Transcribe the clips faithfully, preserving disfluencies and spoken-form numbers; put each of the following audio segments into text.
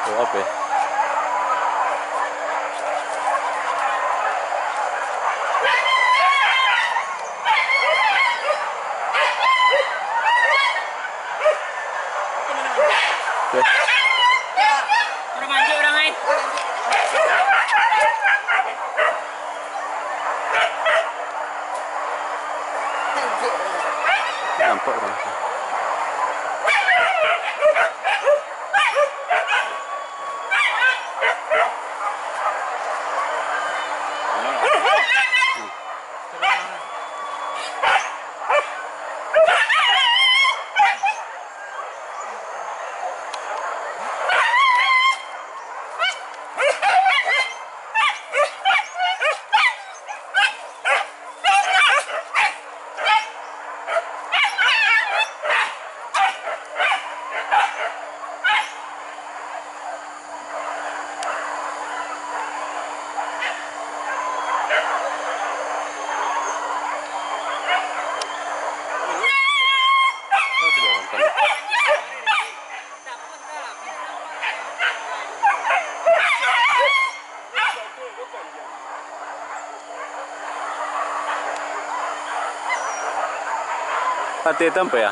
Oh, apo? Urang manjek urang, ai. Nampak urang. Mati tampai ya?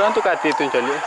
Urang tu ka ati tu caliak.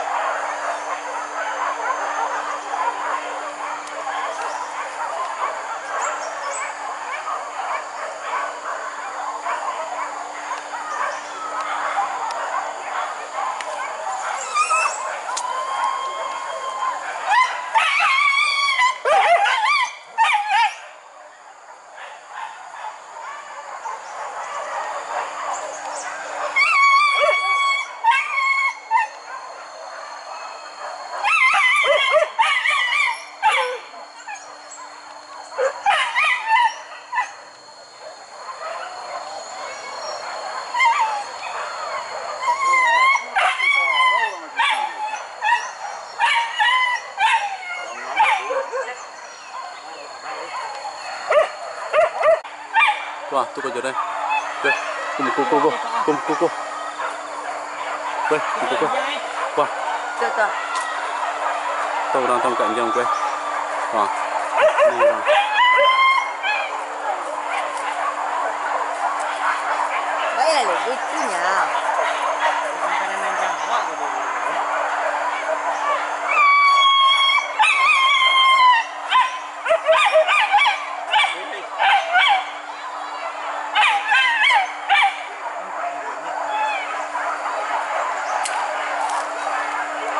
Wah, tu kau jodoh. Weh, kum kuku ko, kum kuku. Weh, kum kuku. Wah. Tu, tu. Tu urang tu angkek anjiang ko. Wah. Ni urang. Baiklah, lucunya.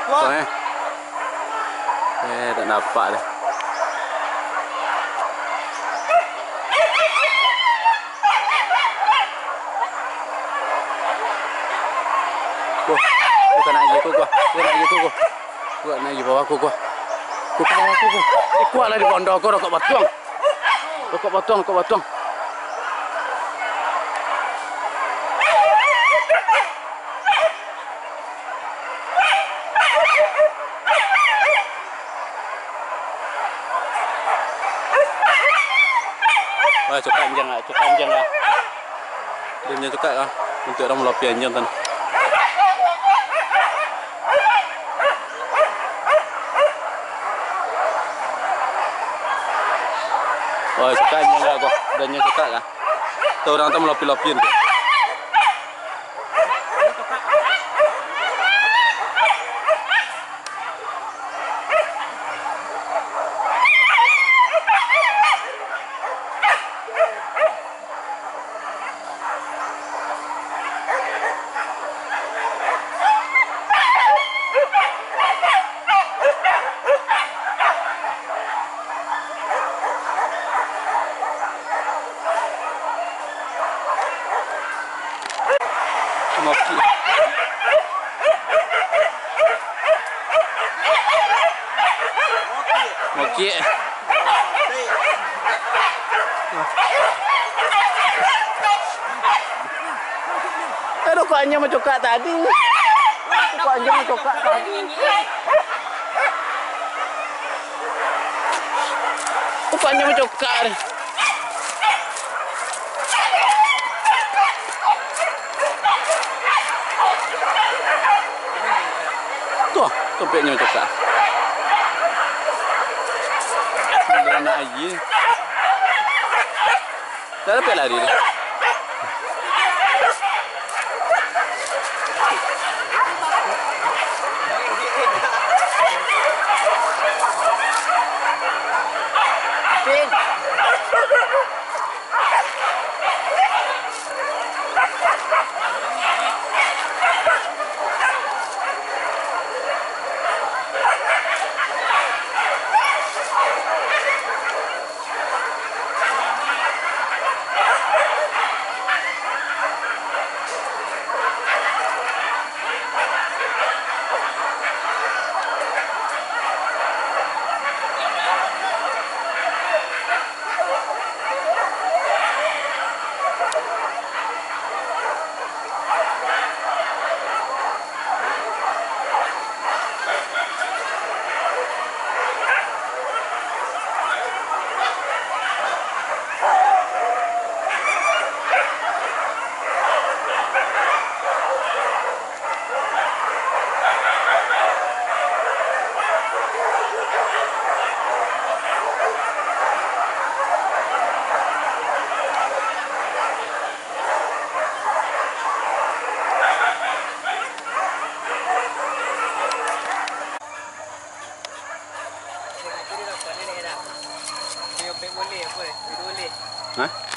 Wah. Eh, tak nampak dah. Wah, bukan nak giko gua, bukan nak giko gua. Kuat nak giko aku gua. Kuat nak giko gua. Eh, kuat lah di pondok gua, rokok batuang. Rokok batuang, rokok batuang. Wah, cukak anjiang lah, cukak anjiang lah. Dia punya cukak lah. Untuk urang malapi anjiang tu. Wah, cukak anjiang lah ko. Dia punya cukak lah. Tu urang tu malapi-lapi tu. Mokik. Mokik. Aduh, kok anjing macokak tadi. Kok anjing macokak tadi. Kok anjing macokak tadi. Tuh, tumpeknyo cakak. Dia anak aji. Dah dapat lari dia. Hah?